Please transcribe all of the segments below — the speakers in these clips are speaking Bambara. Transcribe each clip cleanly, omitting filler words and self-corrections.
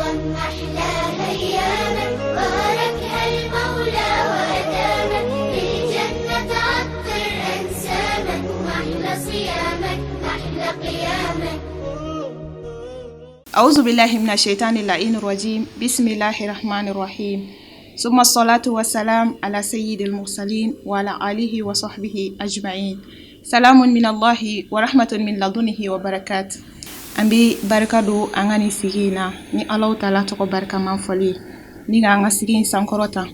محلى أيامك، باركها المولى وأدامك، بالجنة عطر أنسامك، محلى صيامك محلى قيامك. أعوذ بالله من الشيطان اللعين الرجيم. بسم الله الرحمن الرحيم. ثم الصلاة والسلام على سيد المرسلين وعلى آله وصحبه أجمعين. سلام من الله ورحمة من لدنه وبركاته. An bɛ barika don an ka nin sigi in na ni Alahu taala tɔgɔ barikama fɔli ye, ni k'an ka sigi in sankɔrɔta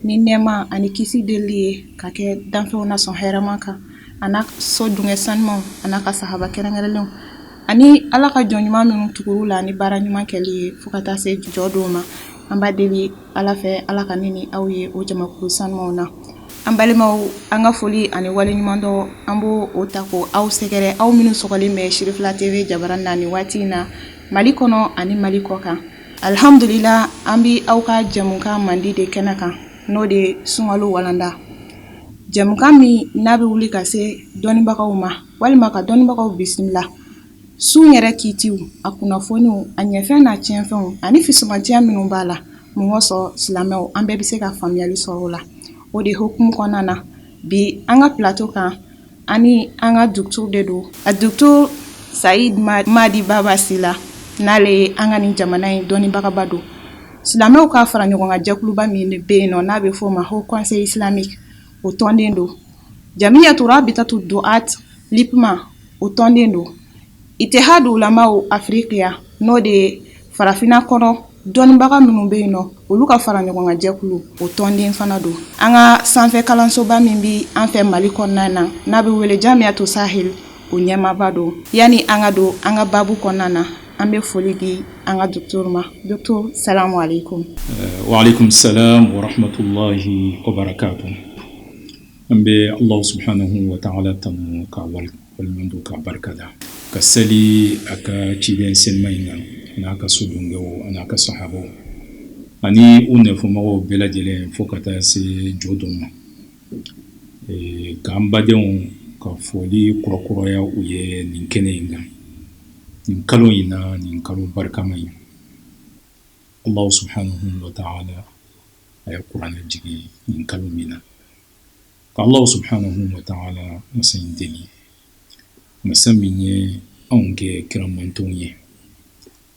ni nɛɛma ani kisi delili ye ka kɛ danfɛnw na sɔn hɛrɛma kan, a n'a so dungɛ sanumaw, a n'a ka sahaba kɛrɛnkɛrɛnlenw, ani Ala ka jɔn ɲuman minnu tugur'u la ni baara ɲuman kɛli ye fo ka taa se jɔ don ma. An b'a deli Ala fɛ, Ala ka ne ni aw ye o jamakulu sanumaw na. An balimaw, an ka foli ani waleɲumandɔn, an b'o o ta ko aw sɛgɛrɛ, aw minnu sɔgɔlen bɛ Sirifila TV jabara na nin waati in na, Mali kɔnɔ ani Mali kɔ kan. Alihamdulila, an bɛ aw ka jɛmukan mandi de kɛnɛ kan, n'o de ye sunkalo walanda jɛmukan min n'a bɛ wuli ka se dɔnnibagaw ma walima ka dɔnnibagaw bisimila sun yɛrɛ kiitiw, a kunnafoniw, a ɲɛfɛn n'a tiɲɛfɛnw ani fisamantiya minnu b'a la. Mun kosɔn silamɛw, an bɛɛ bɛ se ka faamuyali sɔrɔ o la. O de hukumu kɔnɔna na, bi an ka plateau kan, ani an ka docteur de don, a docteur Sayid Madi Baba Sila, n'ale ye an ka nin jamana in dɔnnibagaba don. Silamɛw ka fara ɲɔgɔn kan jɛkuluba min bɛ yen nɔ, n'a bɛ f'o ma Haut Conseil islamique, o tɔnden don. Jamiyatu Rabitatu Duat Lipma, o tɔnden don. Itihadu Ulamaw Afirikiya, n'o de ye farafinna kɔnɔ dɔnnibaga minnu bɛ yen nɔ, olu ka fara ɲɔgɔn kan jɛkulu, o tɔnden fana don. An ka sanfɛ kalansoba min bɛ an fɛ Mali kɔnɔna na, n'a bɛ wele Jamiyatu Sahel, o ɲɛmaaba don. Yanni an ka don an ka baabu kɔnɔna na, an bɛ foli di an ka docteur ma. Docteur, salamu aleykum. Wa aleykum salam wa rahmatulahi wa barakatuh. An bɛ Allahu subhanahu wa ta'ala tanu ka waleɲuman dɔn ka barika da, ka sali a ka ciden senuma in kan, a n'a ka sodenkɛw, a n'a ka sahabaw ani u nɛfɔmɔgɔw bɛɛ lajɛlen fo ka taa se jɔ don ma. K'an badenw ka foli kurakuraya u ye nin kɛnɛ in kan, nin kalo in na, nin kalo barikama in. Allahu subhanahu wa ta'ala a ye kuranɛ jigin nin kalo min na, ka Allahu subhanahu wa ta'ala masa in deli, masa min ye anw kɛ kiramantonw ye,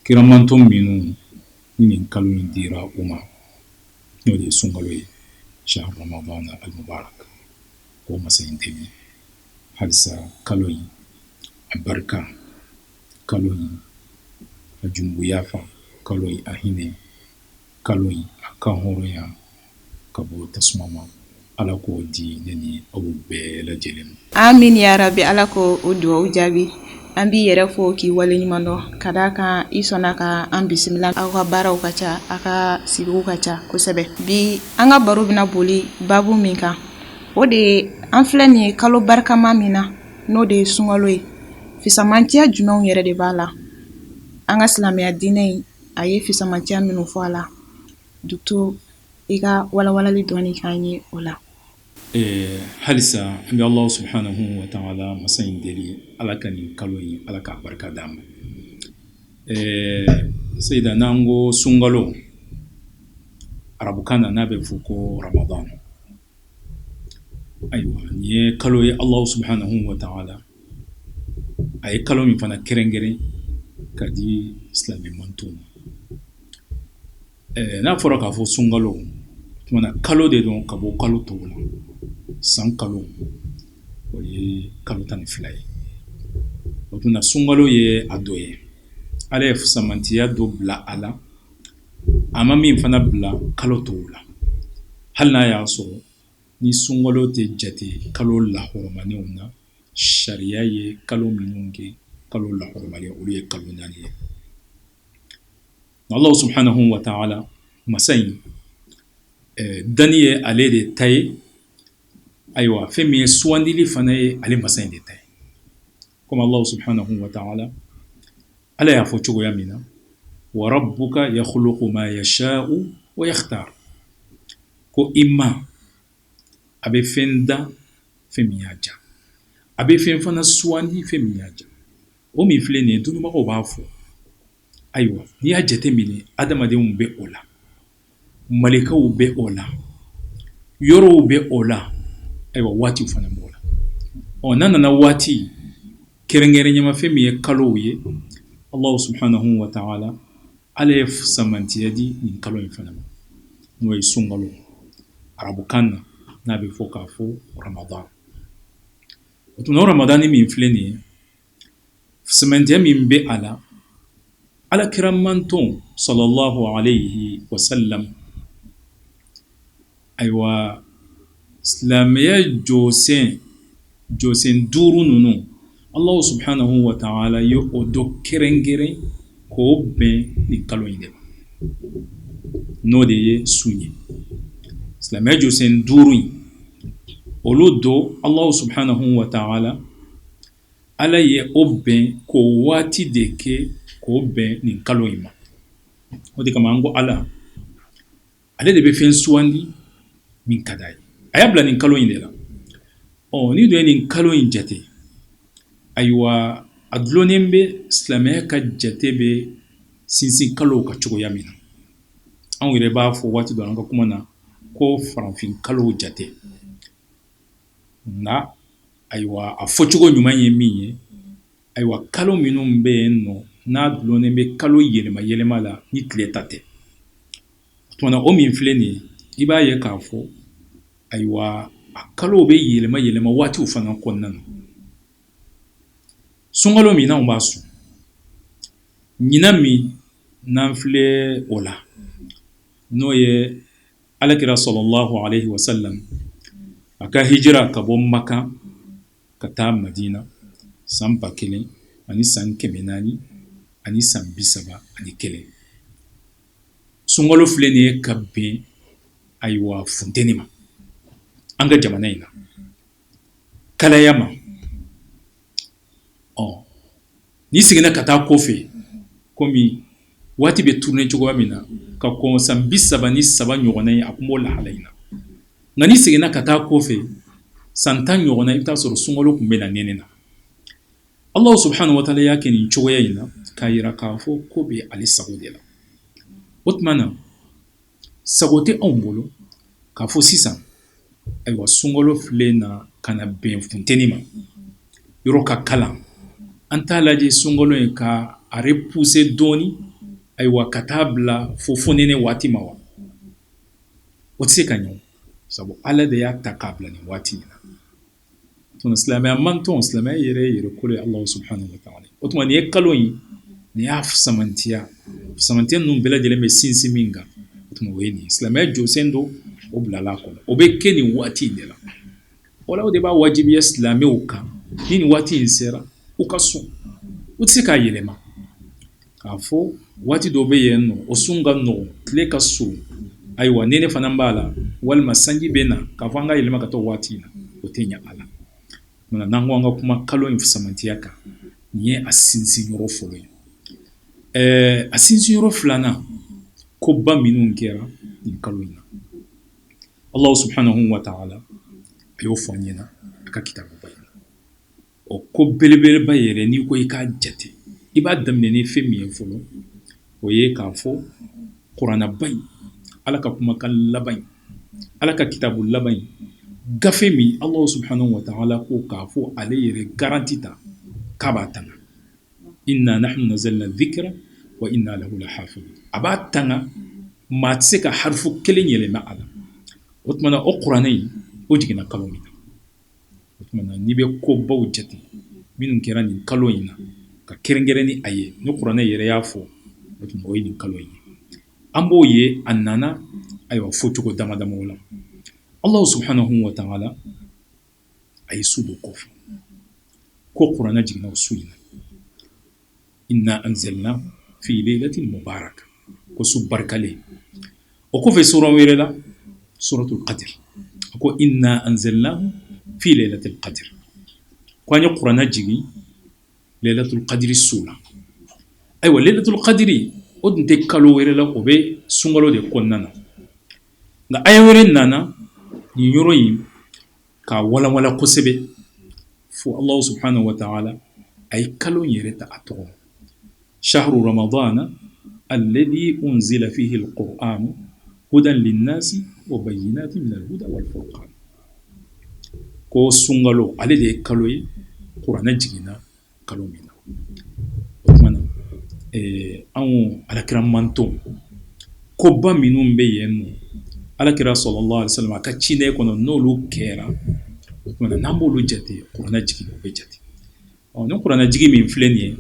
kiramanton minnu ni nin kalo in dira u ma, n'o de ye sunkalo ye, shahr ramadan al-mubarak. K'o masa in deli halisa kalo in a barika, kalo in a junubu yafa, kalo in a hinɛ, kalo in a kan hɔrɔnya ka bɔ tasuma ma. Ala k'o di ne ni aw bɛɛ lajɛlen ma. Amin ya rabi, Ala ko o dugawu jaabi. An b'i yɛrɛ fo k'i waleɲuman dɔn ka d'a kan i sɔnna ka an bisimila. Aw ka baaraw ka ca, aw ka sigiw ka ca kosɛbɛ. Bi an ka baro bɛna boli baabu min kan, o de ye an filɛ nin ye kalo barikama min na, n'o de ye sunkalo ye. Fisamantiya jumɛnw yɛrɛ de b'a la? An ka silamɛya diinɛ in, a ye fisamantiya minnu fɔ a la, docteur, i ka walawalali dɔɔni k'an ye o la. Halisa an bɛ Allahu subhanahu wa ta'ala masa in deli, Ala ka nin kalo in, Ala k'a barika d'an ma. Seyida, n'an ko sunkalo, arabukan na n'a bɛ fɔ ko Ramadan, ayiwa, nin ye kalo ye Allahu subhanahu wa ta'ala a ye kalo min fana kɛrɛnkɛrɛn ka di silamɛ mantonw ma. N'a fɔra k'a fɔ sunkalo, tuma na kalo de don ka bɔ kalo tɔw la. San kalo, o ye kalo 12 ye. O tuma sunkalo ye a dɔ ye. Ala ye fisamantiya dɔ bila a la, a ma min fana bila kalo tɔw la, hali n'a y'a sɔrɔ ni sunkalo tɛ jate kalo lahɔrɔmanenw na. Sariya ye kalo minnu kɛ kalo lahɔrɔmalen, olu ye kalo 4 ye. Allah subhanahu wa ta'ala masa in, danni ye ale de ta ye. Ayiwa, fɛn min ye suwandili fana ye ale masa in de ta ye. Comme Allah subhanahu wa ta'ala, Ala y'a fɔ cogoya min na: wa rabbuka yakhluqu ma yasha'u wa yakhtar. Ko i ma a bɛ fɛn dan, fɛn min y'a ja, a bɛ fɛn fana suwandi, fɛn min y'a ja. O min filɛ nin ye, dɔnnibagaw b'a fɔ. Ayiwa, n'i y'a jate minɛ, adamadenw bɛ o la, malikaw bɛ o la, yɔrɔw bɛ o la, ayiwa, waatiw fana b'o la. Ɔ, n'a nana waati kɛrɛnkɛrɛnyama, fɛn min ye kalow ye, Allahu subhanahu wa ta'ala, Ala ye samantiya di nin kalo in fana ma, n'o ye sunkalo, arabukan na n'a bɛ fɔ k'a fɔ Ramadan. O tuma, o Ramadani min filɛ nin ye, samantiya min bɛ a la, Ala kira manton sallallahu alayhi wa sallam, ayiwa, silamɛya jɔsen duuru ninnu, Allahu subhanahu wa ta'ala ye o dɔ kɛrɛnkɛrɛn k'o bɛn nin kalo in de ma, n'o de ye sun ye. Silamɛya jɔsen duuru in, olu dɔ, Allahu subhanahu wa ta'ala, Ala ye o bɛn k'o waati de kɛ k'o bɛn nin kalo in ma. O de kama an ko Ala, ale de bɛ fɛn sugandi min ka d'a ye, a y'a bila nin kalo in de la. Ɔ, n'i dun ye nin kalo in jate, ayiwa, a dulonnen bɛ silamɛya ka jate bɛ sinsin kalow ka cogoya min na. Anw yɛrɛ b'a fɔ waati dɔ an ka kuma na ko farafin kalow jate, nka ayiwa, a fɔcogo ɲuman ye min ye, ayiwa, kalo minnu bɛ yen nɔ, n'a dulonnen bɛ kalo yɛlɛma yɛlɛma la ni tile ta tɛ. O tuma na, o min filɛ nin ye, i b'a ye k'a fɔ, ayiwa, a kalo bɛ yɛlɛma yɛlɛma waatiw fana kɔnɔna na. Sunkalo min n'anw b'a sun ɲinan min n'an filɛ o la, n'o ye Alakira sallallahu alayhi wa sallam a ka hijira ka bɔ Makan ka taa Madina san 1431, sunkalo filɛ nin ye ka bɛn, ayiwa, funteni ma an ka jamana in na, kalaya ma. Ɔ, n'i seginna ka taa kɔfɛ, komi waati bɛ tourner cogoya min na, ka kɔn san 33 ɲɔgɔnna ye, a tun b'o lahala in na. Nka n'i seginna ka taa kɔfɛ san 10 ɲɔgɔnna, i bɛ taa sɔrɔ sunkalo tun bɛ na nɛnɛ na. Allahu subhanahu wa ta'ala y'a kɛ nin cogoya in na k'a yira k'a fɔ ko bɛ ale sago de la. O tuma na, sago tɛ anw bolo k'a fɔ sisan, ayiwa, sunkalo filɛ na ka na bɛn funteni ma, yɔrɔ ka kalan, an t'a lajɛ sunkalo in ka a repousser dɔɔni, ayiwa, ka taa bila fo fonɛnɛ waati ma wa? O tɛ se ka ɲɛ, sabu Ala de y'a ta k'a bila nin waati in na. Tuma, silamɛya mantɔn, silamɛya yɛrɛ yɛrɛ kolo ye Allahu subhanahu wa ta'ala. O tuma, nin ye kalo in, nin y'a samantiya, samantiya ninnu bɛɛ lajɛlen bɛ sinsin min kan, o tuma, o ye nin ye. Silamɛya jɔsen don, o bilala a kɔnɔ, o bɛ kɛ nin waati in de la. O la, o de b'a wajibiya silamɛw kan, ni nin waati in sera, u ka sun. U tɛ se k'a yɛlɛma k'a fɔ waati dɔ bɛ yen nɔ, o sun ka nɔgɔn, tile ka surun, ayiwa, nɛnɛ fana b'a la, walima sanji bɛ na, k'a fɔ an ka yɛlɛma ka taa waati in na, o tɛ ɲɛ a la. Nka n'an ko an ka kuma kalo in samantiya kan, nin ye a sinsin yɔrɔ fɔlɔ ye. Ɛɛ, a sinsin yɔrɔ filanan, koba minnu kɛra nin kalo in na, Allahu subhanahu wa ta'ala a y'o fɔ an ɲɛna a ka kitabuba in na. O ko belebeleba yɛrɛ, n'i ko i k'a jate, i b'a daminɛ ni fɛn min ye fɔlɔ, o ye k'a fɔ kuranaba in, Ala ka kumakan laban in, Ala ka kitabu laban in, gafe min Allahu subhanahu wa ta'ala ko k'a fɔ ale yɛrɛ garanti ta k'a b'a tanga, inna nahnu nazzalna dhikra wa inna lahu lahafidun, a b'a tanga, maa tɛ se ka harifu kelen yɛlɛma a la. O tuma na, o kuranɛ in, o jiginna kalo min na, o tuma na, n'i bɛ kobaw jate minnu kɛra nin kalo in na ka kɛrɛnkɛrɛn ni a ye, ni kuranɛ yɛrɛ y'a fɔ, o tuma, o ye nin kalo in ye. An b'o ye a nana, ayiwa, fɔcogo dama damaw la. Allahu subhanahu wa ta'ala a ye su dɔ kofɔ ko kuranɛ jiginna o su in na, inna anzalna fi laylatin mubaraka, ko su barikalen. O kɔfɛ, sura wɛrɛ la, suratul qadr, a ko inna anzalnahu fi laylatil qadr, ko an ye kuranɛ jigin laylatul qadri su la. Ayiwa, laylatul qadri, o dun tɛ kalo wɛrɛ la, o bɛ sunkalo de kɔnɔna na. Nka aya wɛrɛ nana nin yɔrɔ in k'a walawala kosɛbɛ, fo Allahu subhanahu wa ta'ala a ye kalo in yɛrɛ ta a tɔgɔ, shahru ramadana alladhi unzila fihi alquran hudan linnasi wa bayyinatin min alhuda wal furqan. Ko sunkalo ale de ye kalo ye kuranɛ jiginna kalo min na. O tuma na anw alakira manton koba minnu bɛ yen nɔ alakira sallallahu alaihi wasallam a ka ciden kɔnɔ n'olu kɛra, o tuma na n'an b'olu jate kuranɛ jigin o bɛ jate. Ɔ ni kuranɛ jigin min filɛ nin ye,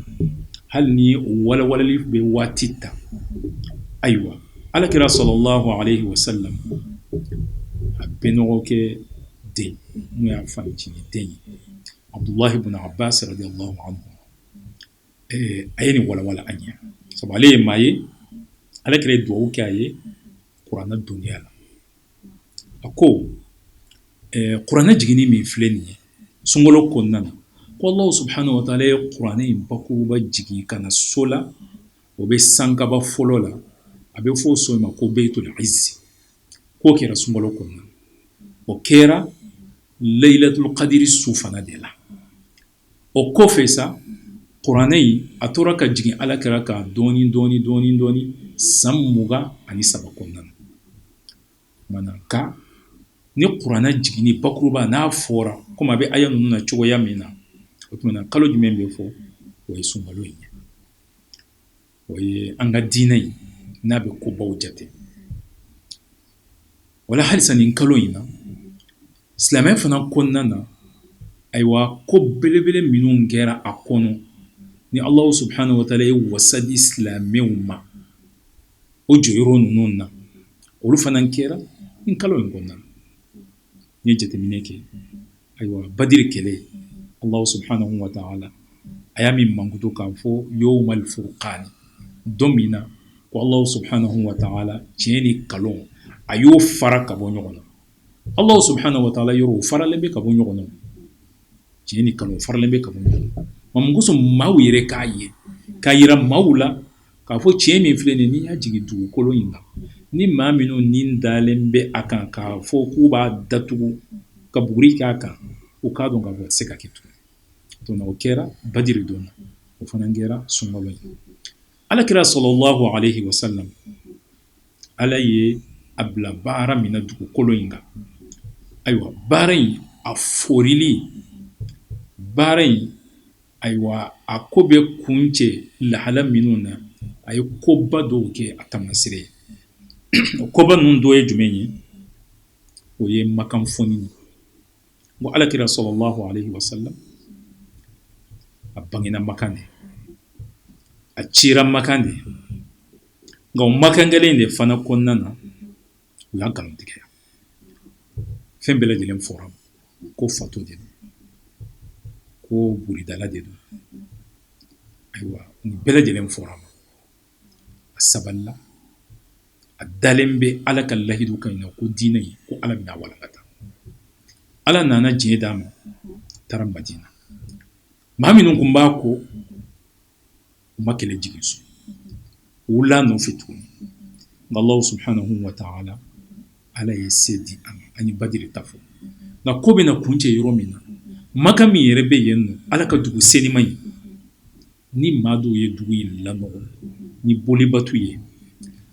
hali ni o walawalali bɛ waati ta, ayiwa alakira sallallahu alaihi wasallam a bɛnɔgɔkɛ den n'o y'a fanicinin den ye, Abdullahi ibn Abbas radiyallahu anhu, a ye nin walawala an ye. Sabu ale ye maa ye, alakira ye dugawu kɛ a ye kuranɛ dɔnniya la. A ko kuranɛ jiginni min filɛ nin ye sunkalo kɔnɔna na, ko Allahu subhanahu wa ta'ala ye kuranɛ in bakuruba jigin ka na so la, o bɛ sankaba fɔlɔ la, a bɛ fɔ o so in ma ko Beytul Izzi. K'o kɛra sunkalo kɔnɔna na, o kɛra Laylatul Qadiri su fana de la. O kɔfɛ sa kuranɛ in a tora ka jigin alakira kan dɔɔni dɔɔni dɔɔni dɔɔni san 23 kɔnɔna na. Mana nka ni kuranɛ jiginni bakuruba n'a fɔra komi a bɛ aya ninnu na cogoya min na, o tuma na kalo jumɛn bɛ fɔ? O ye sunkalo in ye. O ye an ka diinɛ ye n'a bɛ kobaw jate. Wala halisa nin kalo in na silamɛ fana kɔnɔna na, ayiwa ko belebele minnu kɛra a kɔnɔ ni Allahu subhanahu wa ta'ala ye wasa di silamɛw ma o jɔyɔrɔ ninnu na, olu fana kɛra nin kalo in kɔnɔna na. N'i ye jateminɛ kɛ, ayiwa Badiri kɛlɛ, Allahu subhanahu wa ta'ala a y'a min mankutu k'a fɔ yawmal furqani, don min na ko Allahu subhanahu wa ta'ala tiɲɛ ni nkalon a y'o fara ka bɔ ɲɔgɔn na. Allahu subhanahu wa ta'ala yɔrɔ o faralen bɛ ka bɔ ɲɔgɔn na, tiɲɛ ni nkalon faralen bɛ ka bɔ ɲɔgɔn na. Nka mun kosɔn maaw yɛrɛ k'a ye, k'a yira maaw la k'a fɔ tiɲɛ min filɛ nin ye, n'i y'a jigin dugukolo in kan, ni maa minnu ni dalen bɛ a kan k'a fɔ k'u b'a datugu ka buguri k'a kan, u k'a dɔn k'a fɔ a tɛ se ka kɛ tuguni. Donc o kɛra Badiri don na, o fana kɛra sunkalo ye. Alakira sallallahu alaihi wasallam, Ala ye a bila baara min na dugukolo in kan, ayiwa baara in a forili, baara in ayiwa a ko bɛ kuncɛ lahala minnu na, a ye koba dɔw kɛ a taamasere ye. O koba ninnu dɔ ye jumɛn ye? O ye Makan fɔni ye. Ko alakira sallallahu alaihi wasallam a bangena Makan de, a cira Makan de, nka o Makan kelen de fana kɔnɔna na u y'a nkalontigiya. Fɛn bɛɛ lajɛlen fɔra ko fatɔ de don, ko buridala de don, ayiwa nin bɛɛ lajɛlen fɔra ma. A sabalila, a dalen bɛ Ala ka lahidu kan in na ko diinɛ in ko Ala bɛna walankata. Ala nana diɲɛ d'a ma, taara Madina. Maa minnu tun b'a kɔ, u ma kɛlɛ jigin so, u wulila a nɔfɛ tuguni. Nka Allahu subhanahu wa ta'ala Ala ye se di a ma. An ye Badiri ta fɔ, nka ko bɛna kuncɛ yɔrɔ min na, Maka min yɛrɛ bɛ yen nɔ, Ala ka dugu senima in, ni maa dɔw ye dugu in lanɔgɔ ni bolibatu ye,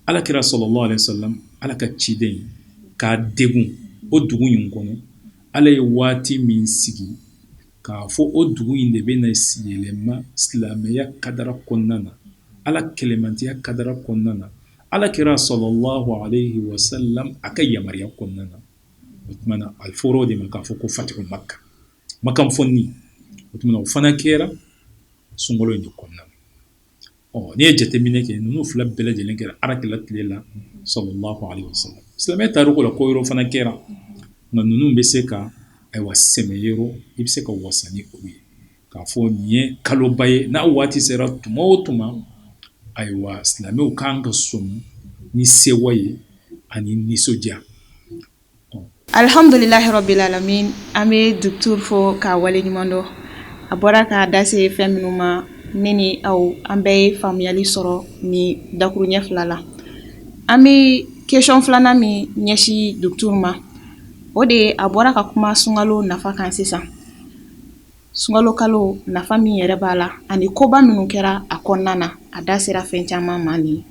Ala kira sallallahu alaihi wasallam, Ala ka ciden ye, k'a degun o dugu in kɔnɔ. Ala ye waati min sigi k'a fɔ o dugu in de bɛna yɛlɛma silamɛya kadara kɔnɔna na, Ala kɛlɛmantiya kadara kɔnɔna na, Ala kira sallallahu alaihi wasallam a ka yamaruya kɔnɔna na. O tuma na a fɔra o de ma k'a fɔ ko fatihu Maka, Makan fɔni. O tuma na o fana kɛra sunkalo in de kɔnɔna na. Ɔ n'i ye jateminɛ kɛ, ninnu fila bɛɛ lajɛlen kɛra alakira tile la sallallahu alaihi wasallam. Silamɛya tariku la ko yɔrɔ fana kɛra, nka ninnu bɛ se ka ayiwa sɛmɛ yɔrɔ, i bɛ se ka wasa ni olu ye k'a fɔ nin ye kaloba ye, n'a waati sera tuma o tuma, ayiwa silamɛw kan ka sɔmi ni sewa ye ani nisɔndiya. Alhamdulilahi rabbil alamin, an bɛ docteur fo k'a waleɲuman dɔn. A bɔra k'a da se fɛn minnu ma, ne ni aw an bɛɛ ye faamuyali sɔrɔ ni dakuruɲɛ fila la. An bɛ question filanan min ɲɛsin docteur ma, o de ye a bɔra ka kuma sunkalo nafa kan sisan. Sunkalo kalo nafa min yɛrɛ b'a la ani koba minnu kɛra a kɔnɔna na, a da sera fɛn caman ma nin.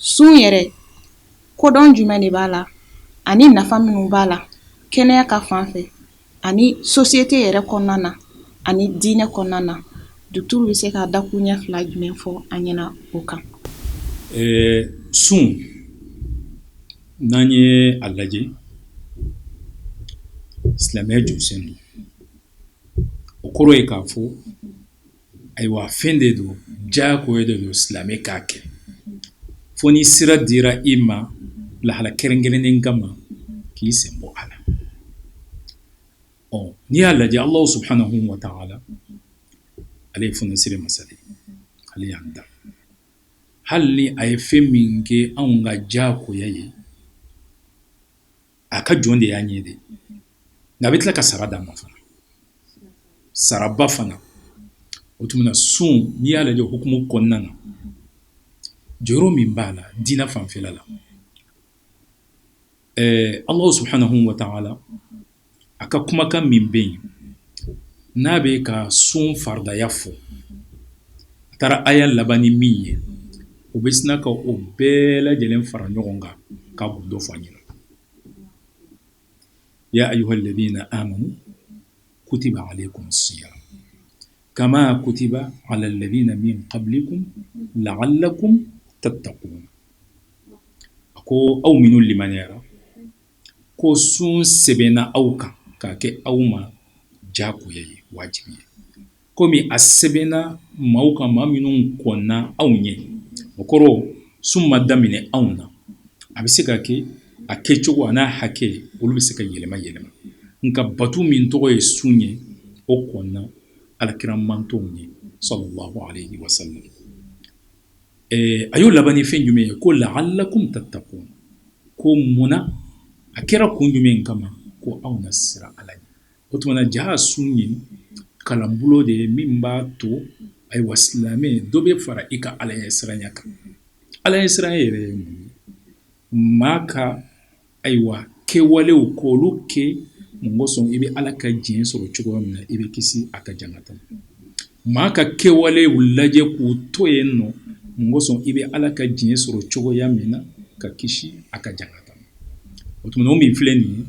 Sun yɛrɛ, kodɔn jumɛn de b'a la ani nafa minnu b'a la kɛnɛya ka fan fɛ ani société yɛrɛ kɔnɔna na ani diinɛ kɔnɔna na, docteur bɛ se ka dakuruɲɛ fila jumɛn fɔ an ɲɛna o kan? Sun, n'an ye a lajɛ, silamɛya jɔsen don. O kɔrɔ ye k'a fɔ ayiwa fɛn de don, diyagoya de don silamɛ k'a kɛ, fo ni sira dira i ma lahala kɛrɛnkɛrɛnnen kama k'i sen bɔ a la. Ɔ n'i y'a lajɛ, Alahu subhanahu wa ta'ala, ale ye fonisire masa de ye, ale y'an dan. Hali ni a ye fɛn min kɛ anw ka diyagoya ye, a ka jɔn de y'an ye dɛ, nka a bɛ tila ka sara d'an ma fana, saraba fana. O tuma na sun, n'i y'a lajɛ hukumu kɔnɔna na, jɔyɔrɔ min b'a la diinɛ fanfɛla la, Alahu subhanahu wa ta'ala a ka kumakan min bɛ yen n'a bɛ ka sun faridaya fɔ, a taara aya laban ni min ye, o bɛ sina ka o bɛɛ lajɛlen fara ɲɔgɔn kan ka gundo fɔ an ɲɛna. Ya ayuha alladhina amanu kutiba alaykum siyam kama kutiba ala alladhina min qablikum la'allakum tattaqun. A ko aw minnu limaniyara, ko sun sɛbɛnna aw kan k'a kɛ aw ma diyagoya ye, wajibi ye, komi a sɛbɛnna maaw kan, maa minnu kɔnna aw ɲɛ. O kɔrɔ, sun ma daminɛ anw na. A bɛ se ka kɛ a kɛcogo a n'a hakɛ, olu bɛ se ka yɛlɛma yɛlɛma, nka bato min tɔgɔ ye sun ye, o kɔnna alakira mantɔnw ɲɛ sallallahu alayhi wa sallam. A y'o laban ni fɛn jumɛn ye? Ko la'allakum tattaqun. Ko munna a kɛra, kun jumɛn kama? Ko aw na siran Ala ɲɛ. O tuma na jaa sun ye kalanbolo de ye min b'a to, ayiwa, silamɛ dɔ bɛ fara i ka Ala ɲɛ siranya kan. Ala ɲɛ siranya yɛrɛ ye mun ye? Maa ka, ayiwa, kɛwalew k'olu kɛ mun kosɔn i bɛ Ala ka diɲɛ sɔrɔ cogoya min na, i bɛ kisi a ka jangata ma. Maa ka kɛwalew lajɛ k'u to yen nɔ mun kosɔn i bɛ Ala ka diɲɛ sɔrɔ cogoya min na, ka kisi a ka jangata ma. O tuma o min filɛ nin ye,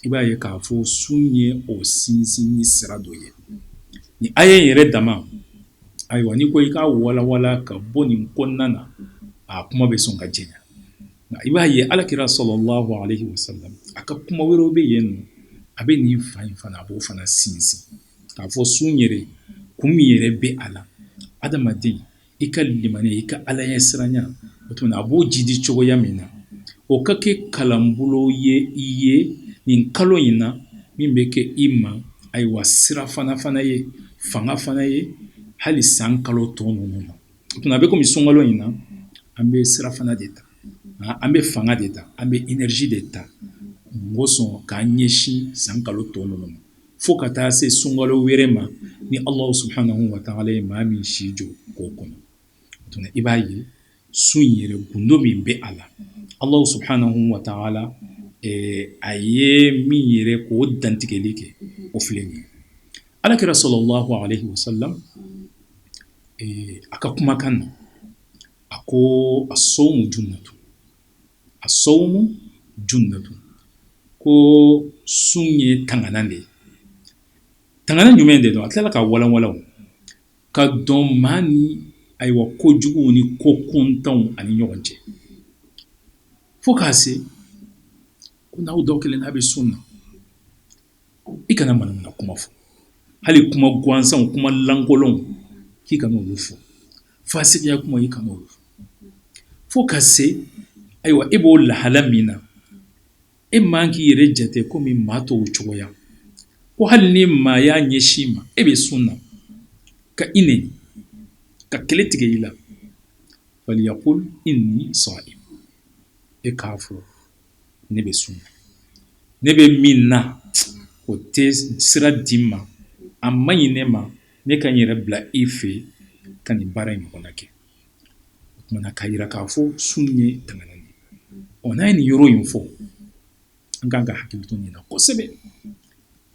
i b'a ye k'a fɔ sun ye o sinsinni sira dɔ ye. Ni aya in yɛrɛ dama, ayiwa, n'i ko i k'a walawala ka bɔ nin kɔnɔna na, a kuma bɛ sɔn ka janya. Nka i b'a ye alakira sallallahu alayhi wa sallam a ka kuma wɛrɛw bɛ yen nɔ, a bɛ nin fan in fana, a b'o fana sinsin k'a fɔ sun yɛrɛ kun min yɛrɛ bɛ a la, adamaden i ka limaniya, i ka ala ɲɛ siranya. O tuma a b'o jidi cogoya min na, o ka kɛ kalanbolo ye i ye nin kalo in na, min bɛ kɛ i ma, ayiwa, sira fana ye, fanga fana ye, hali san kalo tɔ ninnu na. O tuma a bɛ komi sunkalo in na, an bɛ sira fana de ta, an bɛ fanga de ta, an bɛ énergie de ta mun kosɔn k'an ɲɛsin san kalo tɔ ninnu ma, fo ka taa se sunkalo wɛrɛ ma, ni Alahu subhanahu wa ta'ala ye maa min si jɔ k'o kɔnɔ. O tuma i b'a ye sun in yɛrɛ gundo min bɛ a la, Alahu subhanahu wa ta'ala a ye min yɛrɛ k'o dantigɛli kɛ, o filɛ nin ye. Alakira sallallahu alayhi wa sallam a ka kumakan na, a ko as-sawmu junnatu, as-sawmu junnatu, ko sun ye tanganan de ye. Tanganan jumɛn de don? A tilala ka walanwalan ka dɔn maa ni, ayiwa, kojuguw ni ko kuntanw ani ɲɔgɔn cɛ, fo k'a se ko n'aw dɔ kelen n'a bɛ sun na, i kana manamana kuma fɔ, hali kuma gansanw, kuma lankolonw, k'i kana olu fɔ, fasigiya kuma, i kana olu fɔ, fo ka se, ayiwa, e b'o lahala min na, e man k'i yɛrɛ jate komi maa tɔw cogoya, ko hali ni maa y'a ɲɛsin i ma, e bɛ sun na, ka i neni, ka kɛlɛ tigɛ i la, falyaqul inni sa'im, e k'a fɔ ne bɛ sun na, ne bɛ min na, o tɛ sira di n ma, a man ɲi ne ma, ne ka n yɛrɛ bila i fɛ ka nin baara in ɲɔgɔnna kɛ. O tuma na k'a jira k'a fɔ sun ye tanganan ye. Ɔ n'a ye nin yɔrɔ in fɔ, an kan ka hakili to nin na kosɛbɛ.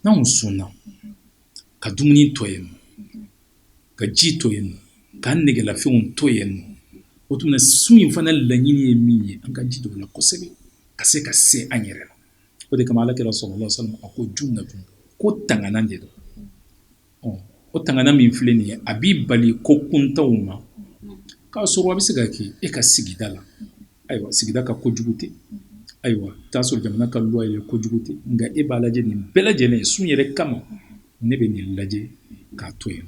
N'anw sunna ka dumuni to yen nɔ, ka ji to yen nɔ, k'an negelafɛnw to yen nɔ. O tuma na sun in fana laɲini ye min ye, an ka jija o la kosɛbɛ ka se ka se an yɛrɛ la. O de kama Ala kira sallallahu alaihi wasallam a ko junnatun, ko tanganan de don. Ɔ, o tanganan min filɛ nin ye, a b'i bali ko kuntanw ma, k'a sɔrɔ a bɛ se ka kɛ e ka sigida la. Ayiwa, sigida ka kojugu tɛ, ayiwa, t'a sɔrɔ jamana ka loi ye kojugu tɛ, nka e b'a lajɛ nin bɛɛ lajɛlen sun yɛrɛ kama, ne bɛ nin lajɛ k'a to yen.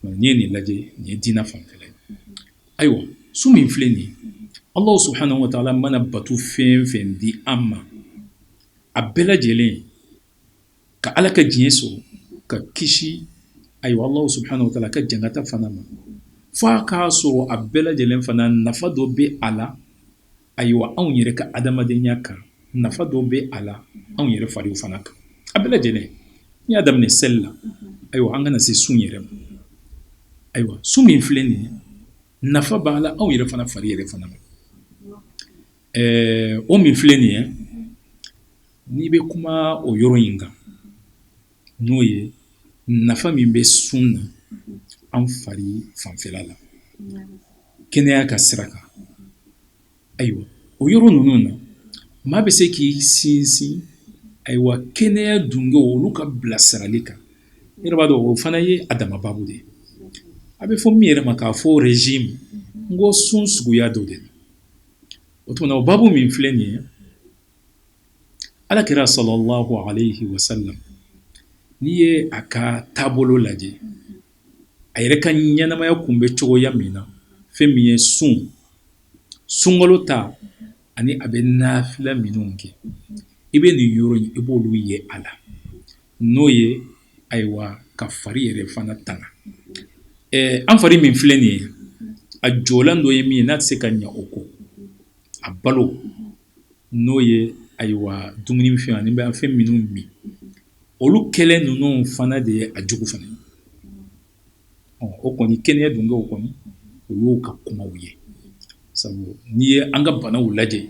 N'i ye nin lajɛ, nin ye diinɛ fanfɛla ye. Ayiwa, sun min filɛ nin ye, Allahu subhanahu wa ta'ala mana bato fɛn fɛn di an ma, a bɛɛ lajɛlen ka Ala ka diɲɛ sɔrɔ, ka kisi, ayiwa, Allahu subhanahu wa ta'ala ka jangata fana ma, f'a k'a sɔrɔ a bɛɛ lajɛlen fana nafa dɔ bɛ a la. Ayiwa, anw yɛrɛ ka adamadenya kan, nafa dɔ bɛ a la anw yɛrɛ fariw fana kan, a bɛɛ lajɛlen. N'i y'a daminɛ seli la, ayiwa, an kana se sun yɛrɛ ma. Ayiwa, sun min filɛ nin ye, nafa b'a la anw yɛrɛ fana fari yɛrɛ fana ma. O min filɛ nin ye, n'i bɛ kuma o yɔrɔ in kan, n'o ye nafa min bɛ sun na an fari fanfɛla la, kɛnɛya ka sira kan, ayiwa, o yɔrɔ ninnu na, maa bɛ se k'i sinsin, ayiwa, kɛnɛya dungew olu ka bilasirali kan. I yɛrɛ b'a dɔn, o fana ye a dama babu de ye. A bɛ fɔ min yɛrɛ ma k'a fɔ régime, n ko sun suguya dɔ de don. O tuma na, o babu min filɛ nin ye, Ala kira sallallahu alayhi wa sallam, n'i ye a ka taabolo lajɛ, a yɛrɛ ka ɲɛnamaya kun bɛ cogoya min na, fɛn min ye sun, sunkalo ta ani a bɛ nafila minnu kɛ, i bɛ nin yɔrɔ in, i b'olu ye a la, n'o ye, ayiwa, ka fari yɛrɛ fana tanga. An fari min filɛ nin ye, a jɔlan dɔ ye min ye n'a tɛ se ka ɲɛ o kɔ, a balo, n'o ye, ayiwa, dumunifɛn ani bɛ fɛn minnu min, olu kɛlen ninnu fana de ye a jugu fana ye. O kɔni, kɛnɛya dungew kɔni, o y'o ka kumaw ye, sabu n'i ye an ka banaw lajɛ, i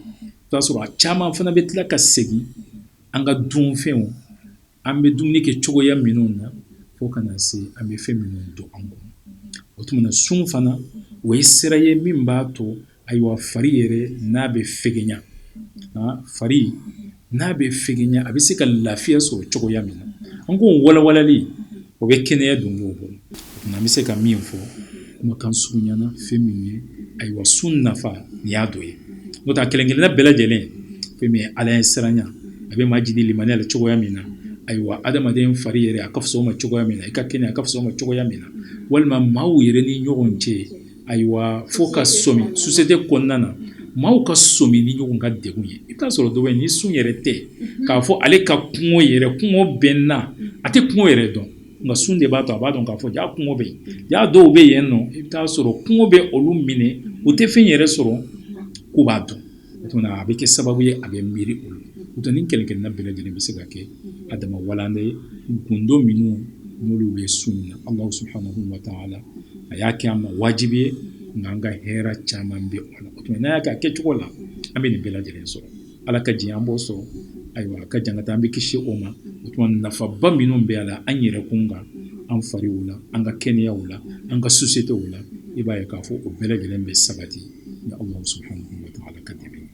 b'a sɔrɔ a caman fana bɛ tila ka segin an ka dunfɛnw, an bɛ dumuni kɛ cogoya minnu na, fo ka na se an bɛ fɛn minnu don an kɔnɔ. O tuma na, sun fana, o ye sira ye min b'a to, ayiwa, fari yɛrɛ n'a bɛ fɛgɛnya, fari n'a bɛ fɛgɛnya, a bɛ se ka lafiya sɔrɔ cogoya min na. An k'o walawalali, o bɛ kɛnɛya dungew bolo. An bɛ se ka min fɔ kumakan surunya na, fɛn min ye, ayiwa, sun nafa, nin y'a dɔ ye. N'o tɛ, a kelen kelenna bɛɛ lajɛlen, fɛn min ye Ala ɲɛ siranya, a bɛ maa jidi limaniya la cogoya min na, ayiwa, adamaden fari yɛrɛ, a ka fisa o ma cogoya min na, i ka kɛnɛya, a ka fisa o ma cogoya min na, walima maaw yɛrɛ ni ɲɔgɔn cɛ, ayiwa, fo ka sɔmi société kɔnɔna na, maaw ka sɔmi ni ɲɔgɔn ka degun ye. I bɛ taa sɔrɔ dɔ bɛ yen, ni sun yɛrɛ tɛ, k'a fɔ ale ka kungo yɛrɛ, kungo bɛ n na, a tɛ kungo yɛrɛ dɔn, nka sun de b'a to a b'a dɔn k'a fɔ ja kungo bɛ yen. Ja dɔw bɛ yen nɔ, i bɛ taa sɔrɔ kungo bɛ olu minɛ, u tɛ fɛn yɛrɛ sɔrɔ k'u b'a dɔn. O tuma a bɛ kɛ sababu ye a bɛ miiri olu. O tuma, nin kelen kelenna bɛɛ lajɛlen bɛ se ka kɛ a dama walanda ye, gundo minnu n'olu bɛ sun na. Allahu subhanahu wa ta'ala a y'a kɛ an ma wajibi ye, nka an ka hɛrɛ caman bɛ o la. O tuma, n'a y'a kɛ a kɛcogo la, an bɛ nin bɛɛ lajɛlen sɔrɔ. Ala ka diɲɛ, an b'o sɔrɔ. Ayiwa, a ka jangata, an bɛ kisi o ma. O tuma, nafaba minnu bɛ a la an yɛrɛ kun kan, an fariw la, an ka kɛnɛyaw la, an ka sociétéw la, i b'a ye k'a fɔ o bɛɛ lajɛlen bɛ sabati ni Allahu subhanahu wa ta'ala ka dɛmɛ ye.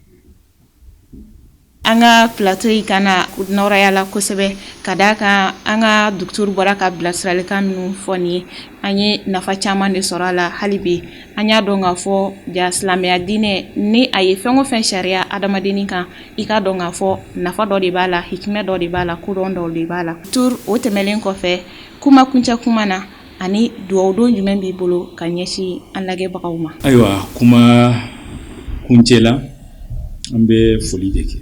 An ka plateau in kana nɔrɔya la kosɛbɛ, ka d'a kan an ka docteur bɔra ka bilasiralikan minnu fɔ nin ye, an ye nafa caman de sɔrɔ a la. Hali bi an y'a dɔn k'a fɔ ja silamɛya diinɛ ni a ye fɛn o fɛn sariya adamadennin kan, i k'a dɔn k'a fɔ nafa dɔ de b'a la, hikimɛ dɔ de b'a la, kodɔn dɔ de b'a la. Docteur, o tɛmɛnen kɔfɛ, kuma kuncɛ kuma na ani dugawudon jumɛn b'i bolo ka ɲɛsin an lajɛbagaw ma? Ayiwa, kuma kuncɛ la, an bɛ foli de kɛ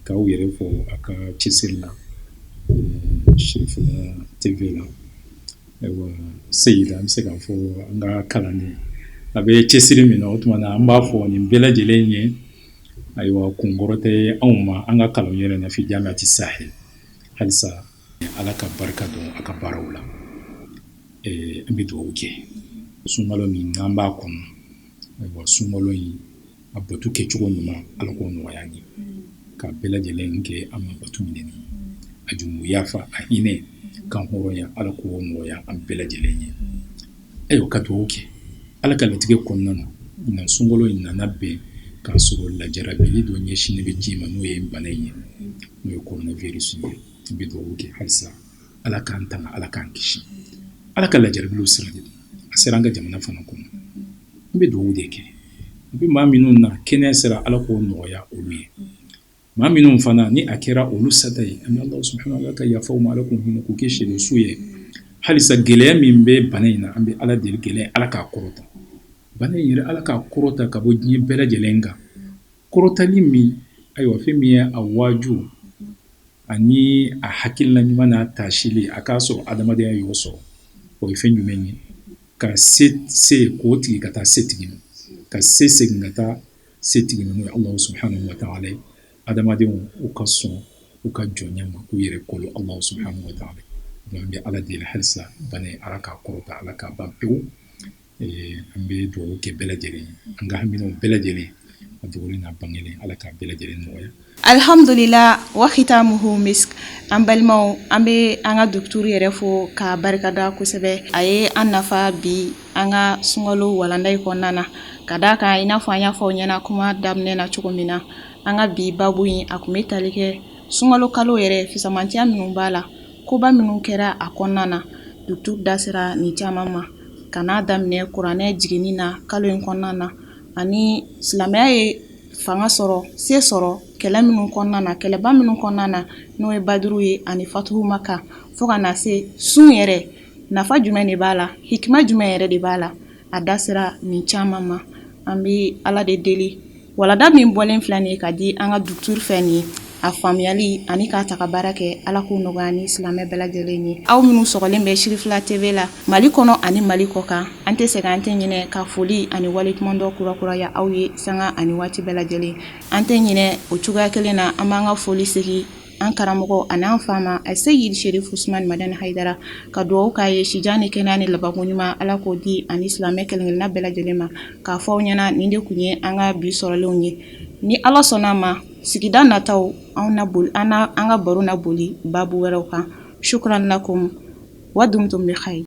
k'aw yɛrɛ fo a ka cɛsiri la Cherifila TV la. Ayiwa, Seyida, an bɛ se k'a fɔ an ka kalanden, a bɛ cɛsiri min na, o tuma na an b'a fɔ nin bɛɛ lajɛlen ye, ayiwa, kunkɔrɔ tɛ anw ma an ka kalan yɛrɛ na fi jamiati Sahel. Halisa Ala ka barika don a ka baaraw la. An bɛ dugawu kɛ sunkalo min n'an b'a kɔnɔ, ayiwa, sunkalo in a bato kɛcogo ɲuman, Ala k'o nɔgɔya an ye, ka bɛɛ lajɛlen kɛ an ma bato minɛni, a jurumu yafa, a hinɛ kan hɔrɔnya, Ala k'o nɔgɔya an bɛɛ lajɛlen ye. Ayiwa, ka dugawu kɛ. Ala ka latigɛ kɔnɔna na, ɲinan sunkalo in nana bɛn k'a sɔrɔ lajarabili dɔ ɲɛsinnen bɛ diɲɛ ma, n'o ye bana in ye, n'o ye coronavirus ye. An bɛ dugawu kɛ halisa, Ala k'an tanga, Ala k'an kisi. Ala ka lajarabiliw sira de don, a sera an ka jamana fana kɔnɔ. An bɛ dugawu de kɛ. A bɛ maa minnu na kɛnɛya sera, Ala k'o nɔgɔya olu ye. Maa minnu fana ni a kɛra olu sata ye, an bɛ Ala subhanahu wa ta'ala ka yafa u ma, Ala k'u hinɛ, k'u kɛ seeresu ye. Halisa gɛlɛya min bɛ bana in na, an bɛ Ala deli, gɛlɛya, Ala k'a kɔrɔta. Bana in yɛrɛ, Ala k'a kɔrɔta ka bɔ diɲɛ bɛɛ lajɛlen kan. Kɔrɔtali min, ayiwa, fɛn min ye a waaju ani a hakilina ɲuman n'a taasili, a k'a sɔrɔ adamadenya y'o sɔrɔ, o ye fɛn jumɛn ye? Ka se se k'o tigi ka taa se tigi ma, ka se segin ka taa se tigi ma, n'o ye Alahu subhanahu wa ta'ala ye. Adamadenw u ka sɔn u ka jɔnya ma, k'u yɛrɛ kolo Alahu subhanahu wa ta'ala. Donc an bɛ Ala deli halisa, bana in, Ala k'a kɔrɔta, Ala k'a ban pewu. An bɛ dugawu kɛ bɛɛ lajɛlen ye, an ka haminaw bɛɛ lajɛlen, a dogolen n'a bangelen, Ala k'a bɛɛ lajɛlen nɔgɔya. Alhamdulila wa khitamuhu misk. An balimaw, an bɛ an ka docteur yɛrɛ fo k'a barikada kosɛbɛ. A ye an nafa bi an ka sunkalo walanda in kɔnɔna na, ka d'a kan i n'a fɔ an y'a fɔ aw ɲɛna kuma daminɛ na cogo min na, an ka bi babu in, a tun bɛ tali kɛ sunkalo kalo yɛrɛ fisamantiya minnu b'a la, koba minnu kɛra a kɔnɔna na. Docteur da sera nin caman ma, ka n'a daminɛ kuranɛ jiginni na kalo in kɔnɔna na, ani silamɛya ye fanga sɔrɔ, se sɔrɔ kɛlɛ minnu kɔnɔna na, kɛlɛba minnu kɔnɔna na, n'o ye Baduru ye ani Fatuhu Maka, fo ka na se sun yɛrɛ nafa jumɛn de b'a la, hikima jumɛn yɛrɛ de b'a la. A da sera nin caman ma. An bɛ Ala de deli, walanda min bɔlen filɛ nin ye ka di an ka docteur fɛ nin ye, a faamuyali ani k'a ta ka baara kɛ, Ala k'o nɔgɔya ni silamɛ bɛɛ lajɛlen ye. Aw minnu sɔgɔlen bɛ Sirifila TV la Mali kɔnɔ ani Mali kɔ kan, an tɛ sɛgɛn, an tɛ ɲinɛ ka foli ani waleɲumandɔn kurakuraya aw ye sanga ani waati bɛɛ lajɛlen. An tɛ ɲinɛ o cogoya kelen na, an b'an ka foli segin an karamɔgɔ ani an fa ma, Seyidi Sherif Usman Madani Hayidara, ka dugawu k'a ye, sijan ni kɛnɛya ni labanko ɲuman, Ala k'o di ani silamɛ kelenkelenna bɛɛ lajɛlen ma. K'a fɔ aw ɲɛna, nin de tun ye an ka bi sɔrɔlenw ye. Ni Ala sɔnna a ma, sigida nataw, anw na boli, an an ka baro na boli babu wɛrɛw kan. Shukran lakum wa dumtum bi khayr.